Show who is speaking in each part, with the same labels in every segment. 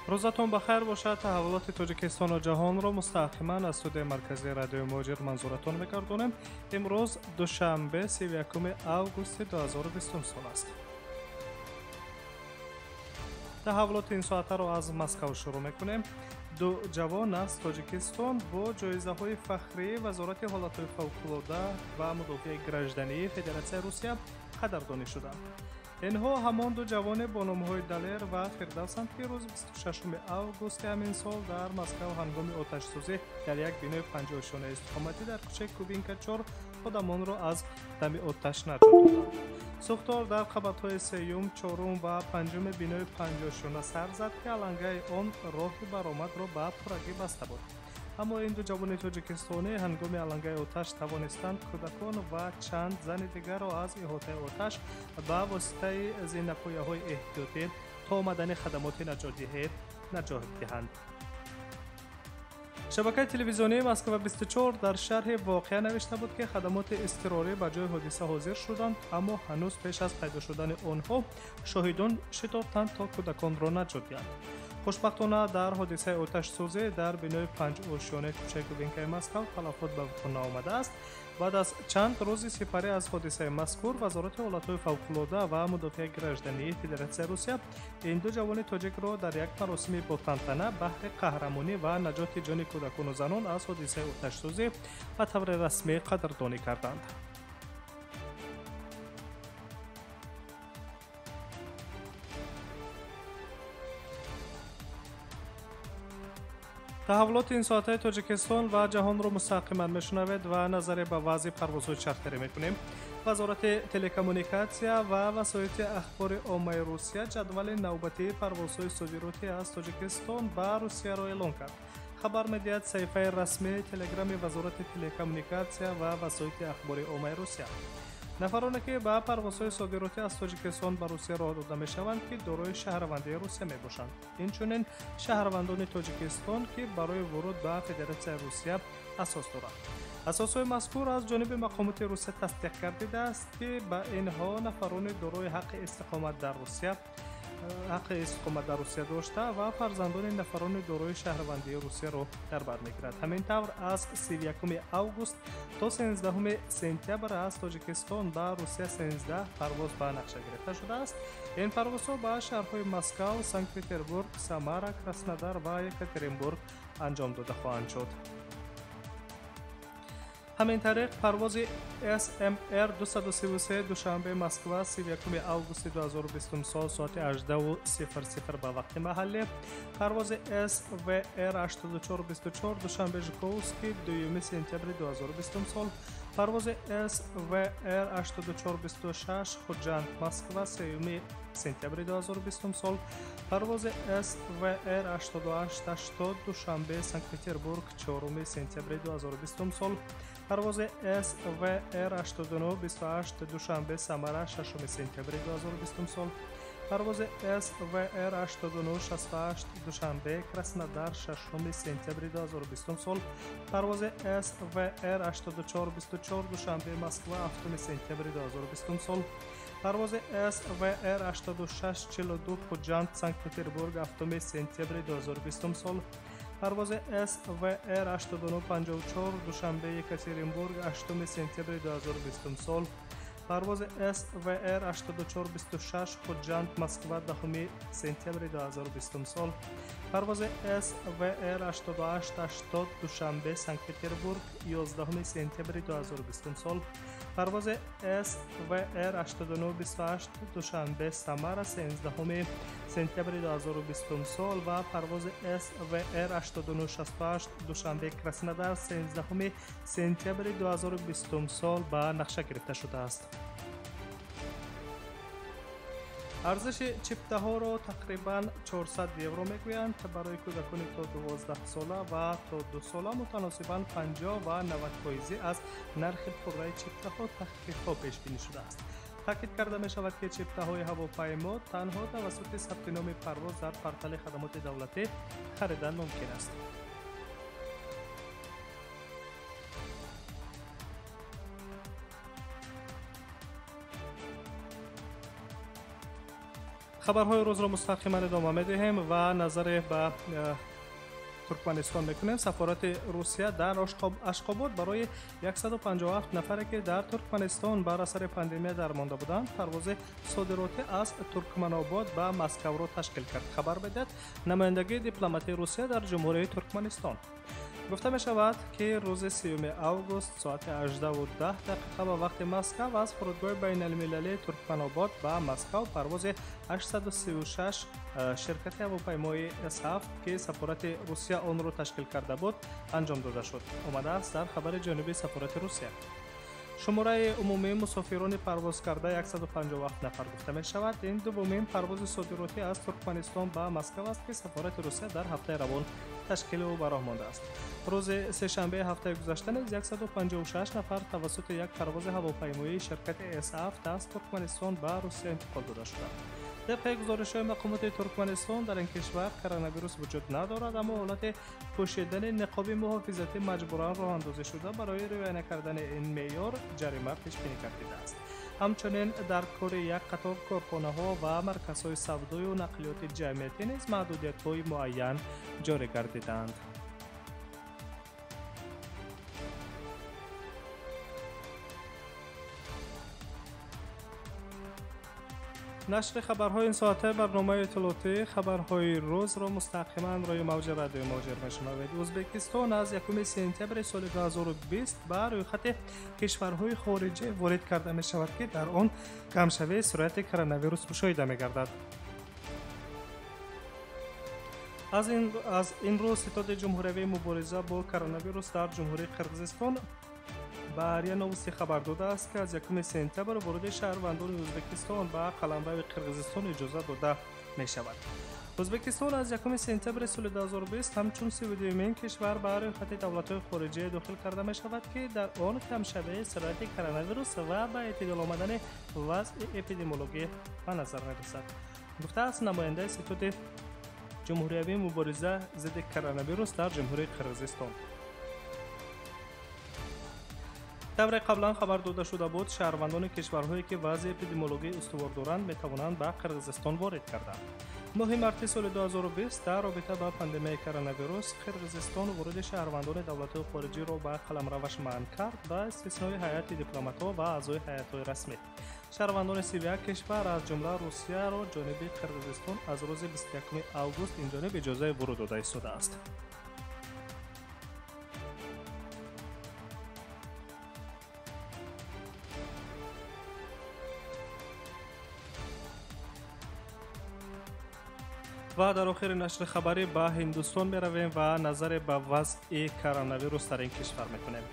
Speaker 1: Рӯзатон ба хайр бошад. Таҳаввулоти Тоҷикистону ҷаҳонро мустақиман аз студияи марказии радиои Муҳоҷир манзуратон мегардонем. Имрӯз душанбе, 31 августи 2020 сол аст. Таҳаввулоти ин соатаро аз Москав шурӯъ мекунем. Ду ҷавон аз Тоҷикистон бо ҷоизаҳои фахрии Вазорати ҳолатҳои фавқулода ва мудофиаи граждании Федератсияи Русия қадрдонӣ шуданд. Инҳо ҳамон ду ҷавоне бо номҳои Далер ва Фирдавсанд, ки рӯзи 26 августи ҳамин сол дар Москав ҳангоми оташсӯзӣ дар як бинои панҷошонаи истиқоматӣ дар кӯчаи Кубинка 4 одамонро аз дами оташ наҷот доданд. Сӯхтор дар қабатҳои сеюм, чорум ва панҷуми бинои панҷошона сар зад, ки алангаи он роҳи баромадро ба пуррагӣ баста буд. Аммо ин ду ҷавони тоҷикистонӣ ҳангоми алангаи оташ тавонистанд кӯдакон ва чанд зани дигарро аз иҳотаи оташ ба воситаи зинапояҳои эҳтиётӣ то омадани хадамоти наҷотдиҳӣ наҷот диҳанд. Шабакаи телевизионии Москва 24 дар шарҳи воқеа навишта буд, ки хадамоти изтирорӣ ба ҷои ҳодиса ҳозир шуданд, аммо ҳанӯз пеш аз пайдо шудани онҳо шоҳидон шитофтанд то кӯдаконро наҷот диҳанд. Хушбахтона дар ҳодисаи оташсӯзӣ дар бинои панҷошёнаи кӯчаи Кубинкаи Москав талафот ба вуқӯъ наомадааст. Баъд аз чанд рӯзи сипарӣ аз ҳодисаи мазкур Вазорати ҳолатҳои фавқулода ва мудофиаи граждании Федератсияи Русия ин ду ҷавони тоҷикро дар як маросими ботантана баҳри қаҳрамонӣ ва наҷоти ҷони кӯдакону занон аз ҳодисаи оташсӯзӣ ба таври расмӣ қадрдонӣ карданд. Таҳаввулоти ин соатаи Тоҷикистон ва ҷаҳонро мустақиман мешунавед ва назаре ба вазъи парвозҳои чартерӣ мекунем. Вазорати телекоммуникатсия ва васоити ахбори оммаи Русия ҷадвали навбатии парвозҳои содиротӣ аз Тоҷикистон ба Русияро эълон кард. Хабар медиҳад саҳифаи расмии телеграми Вазорати телекоммуникатсия ва васоити ахбори оммаи Русия. Нафароне ки ба парвозҳои содиротӣ аз Тоҷикистон ба Русия роҳ дода мешаванд, ки дорои шаҳрвандии Русия мебошанд. Инчунин шаҳрвандони Тоҷикистон, ки барои вуруд ба Федератсияи Русия асос доранд. Асосҳои мазкур аз ҷониби мақомоти Русия тасдиқ гардидааст, ки ба инҳо нафарони дорои ҳаққи истиқомат дар Русия дошта ва фарзандони нафарони дорои шаҳрвандии Русияро дар бар мегирад. Ҳамин тавр, аз 31 август то 13 сентябр аз Тоҷикистон ба Русия 13 парвоз ба нақша гирифта шудааст. Ин парвозҳо ба шаҳрҳои Москав, Санкт Петербург, Самара, Краснодар ва Екатеринбург анҷом дода хоҳанд шуд. Ҳамин тариқ, парвози СМР 233 Душанбе Москва 31 августи 2020 сол соати 18:00 ба вақти маҳаллӣ, парвози СВР 8424 Душанбе Жуковский 2 сентябри 2020 сол, парвози СВР 8426 Хуҷанд Москва 3 сентябри 2020 сол, парвози СВР 8880 Душанбе Санкт Петербург 4 сентябри 2020 сол, парвози СВР 8928 Душанбе Самара 6 сентябри 2020 сол, парвози СВР 8968 Душанбе Краснодар 6 сентябри 2020 сол, парвози СВР 8424 Душанбе Москва 7 сентябри 2020 сол, парвози СВР 8642 Хуҷанд Санкт Петербург 7 сентябри 2020 сол, парвози СВР 8954 Душанбе Екатеринбург 8 сентябри 2020 сол, парвози СВР 8426 Хуҷанд Москва 10 сентябри 2020 сол, парвози СВР 8880 Душанбе Санкт Петербург 11 сентябри 2020 сол, парвози СВР 8928 Душанбе Самара 13 сентябри 2020 сол ва парвози СВР 8968 Душанбе Краснодар 13 сентябри 2020 сол ба нақша гирифта шудааст. Арзиши чиптаҳоро тақрибан 400 евро мегӯянд. Барои кӯдакони то 12 сола ва то 2 сола мутаносибан 50 ва 90 фоизӣ аз нархи пурраи чиптаҳо тахфифҳо пешбинӣ шудааст. Таъкид карда мешавад, ки чиптаҳои ҳавопаймо танҳо тавассути сабти номи парвоз дар портали хадамоти давлатӣ харидан мумкин аст. Хабарҳои рӯзро мустақиман идома медиҳем ва назаре ба Туркманистон мекунем. Сафорати Русия дар Ашқобод барои 157 нафаре, ки дар Туркманистон бар асари пандемия дармонда буданд, парвози содиротӣ аз Туркманобод ба Москавро ташкил кард, хабар медиҳад намояндагии дипломатии Русия дар Ҷумҳурии Туркманистон. Гуфта мешавад, ки рӯзи 3 август соати 18:10 ба вақти Москав аз фурудгоҳи байналмилалии Туркманобод ба Москав парвози 836 ширкати ҳавопаймоии С7, ки сафорати Русия онро ташкил карда буд, анҷом дода шуд. Омадааст дар хабари ҷониби сафорати Русия. Шумораи умумии мусофирони парвозкарда 157 нафар гуфта мешавад. Ин дуввумин парвози содиротӣ аз Туркманистон ба Москав аст, ки сафорати Русия дар ҳафтаи равон ташкилу ба роҳ мондааст. Рӯзи сешанбеи ҳафтаи гузашта низ 156 нафар тавассути як парвози ҳавопаймоии ширкати С7 аз Туркманистон ба Русия интиқол дода шуданд. Тибқи гузоришҳои мақомоти Туркманистон, дар ин кишвар коронавирус вуҷуд надорад, аммо ҳолати пӯшидани ниқоби муҳофизатӣ маҷбуран роҳандозӣ шуда, барои риоя накардани ин меъёр ҷарима пешбинӣ гардидааст. Ҳамчунин дар кори як қатор корхонаҳо ва марказҳои савдою нақлиёти ҷамъиятӣ низ маҳдудиятҳои муайян ҷорӣ гардиданд. Нашри хабарҳои ин соата барномаи иттилоотӣ хабарҳои рӯзро мустақиман рӯи мавҷи радиои Муҳоҷир мешунавед. Ӯзбекистон аз 1 сентябри соли 2020 ба рӯйхати кишварҳои хориҷӣ ворид карда мешавад, ки дар он камшавии суръати коронавирус мушоҳида мегардад. Аз ин рӯз Ситоди ҷумҳуриявии мубориза бо коронавирус дар Ҷумҳурии Қирғизистон ба РИА Новости хабар додааст, ки аз 1 сентябр воруди шаҳрвандони Ӯзбекистон ба қаламрави Қирғизистон иҷоза дода мешавад. Ӯзбекистон аз 1 сентябри соли 2020 ҳамчун 32-мин кишвар ба рӯйхати давлатҳои хориҷӣ дохил карда мешавад, ки дар он камшавии суръати коронавирус ва ба эътидол омадани вазъи эпидемиологӣ ба назар мерасад, гуфтааст намояндаи Ситоди ҷумҳуриявии мубориза зидди коронавирус дар Ҷумҳурии Қирғизистон. Тавре қаблан хабар дода шуда буд, шаҳрвандони кишварҳое, ки вазъи эпидемиологӣ устувор доранд, метавонанд ба Қирғизистон ворид карданд. Моҳи марти соли 2020 дар робита ба пандемияи коронавирус Қирғизистон воруди шаҳрвандони давлатҳои хориҷиро ба қаламраваш манъ кард, ба истиснои ҳайати дипломатҳо ва аъзои ҳайатҳои расмӣ. Шаҳрвандони 31 кишвар, аз ҷумла Русияро, ҷониби Қирғизистон аз рӯзи 21 август инҷониб иҷозаи воруд дода истодааст. Ва дар охири нашри хабарӣ ба Ҳиндустон меравем ва назаре ба вазъи коронавирус дар ин кишвар мекунем.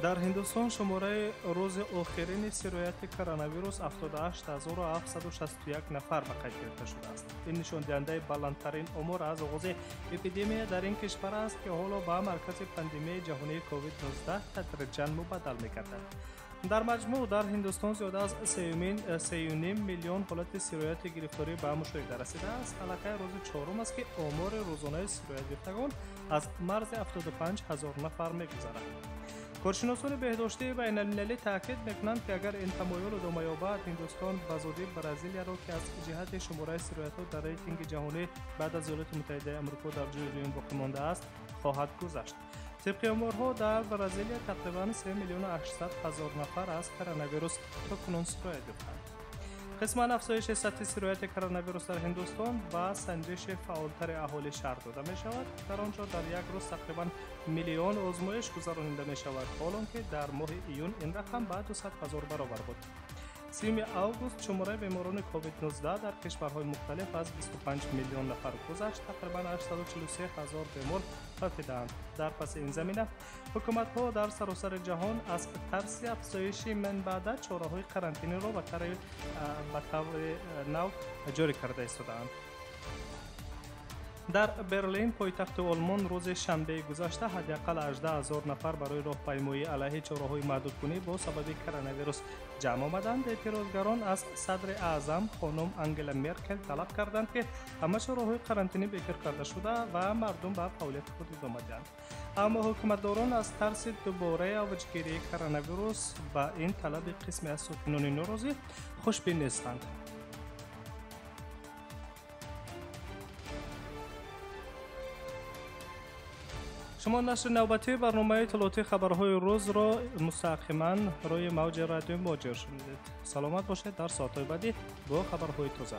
Speaker 1: Дар Ҳиндустон шумораи рӯзи охирини сирояти коронавирус 78761 нафар ба қайд гирифта шудааст. Ин нишондиҳандаи баландтарин омор аз оғози эпидемия дар ин кишвар аст, ки ҳоло ба маркази пандемияи ҷаҳонии COVID-19 тадриҷан мубаддал мегардад. Дар маҷмӯъ дар Ҳиндустон зиёда аз 3,5 миллион ҳолати сирояти гирифторӣ ба мушоҳида расидааст. Аллакай рӯзи чорум аст, ки омори рӯзонаи сироятёфтагон аз марзи 75 ҳазор нафар мегузарад. Коршиносони беҳдоштии байналмилалӣ таъкид мекунанд, ки агар ин тамоюл идома ёбад, Ҳиндустон ба зудӣ Бразилияро, ки аз ҷиҳати шумораи сироятҳо дар рейтинги ҷаҳонӣ баъд аз Иёлоти Муттаҳидаи Амрико дар ҷои дуюм боқӣ мондааст, хоҳад гузашт. Тибқи оморҳо дар Бразилия тақрибан 3 800 000 нафар аз коронавирус то кунун сироят ёфтанд. Қисман афзоиши сатҳи сирояти коронавирус дар Ҳиндустон ба санҷиши фаъолтари аҳолӣ шарҳ дода мешавад. Дар он ҷо дар як рӯз тақрибан миллион озмоиш гузаронида мешавад, ҳолон ки дар моҳи июн ин рақам ба 200 ҳазор баробар буд. 3 август шумораи беморони COVID-19 дар кишварҳои мухталиф аз 25 миллион нафар гузашт, тақрибан 843 ҳазор бемор фавтидаанд. Дар паси ин замина ҳукуматҳо дар саросари ҷаҳон аз тарси афзоиши минбаъда чораҳои карантиниро ба таври нав ҷорӣ карда истодаанд. Дар Берлин, пойтахти Олмон, рӯзи шанбеи гузашта ҳадди ақал 18 ҳазор нафар барои роҳпаймоӣ алайҳи чораҳои маҳдудкунӣ бо сабаби коронавирус ҷамъ омаданд. Эътирозгарон аз садри аъзам хонум Ангела Меркел талаб карданд, ки ҳама чораҳои карантинӣ бекор карда шуда ва мардум ба фаъолияти худ идома диҳанд. Аммо ҳукуматдорон аз тарси дубораи авҷгирии коронавирус ба ин талаби қисме аз сокинони норозӣ хушбин нестанд. Шумо нашри навбатии барномаи иттилоотии хабарҳои рӯзро мустақиман рӯи мавҷи радиои Муҳоҷир шунидед. Саломат бошед, дар соатҳои баъдӣ бо хабарҳои тоза.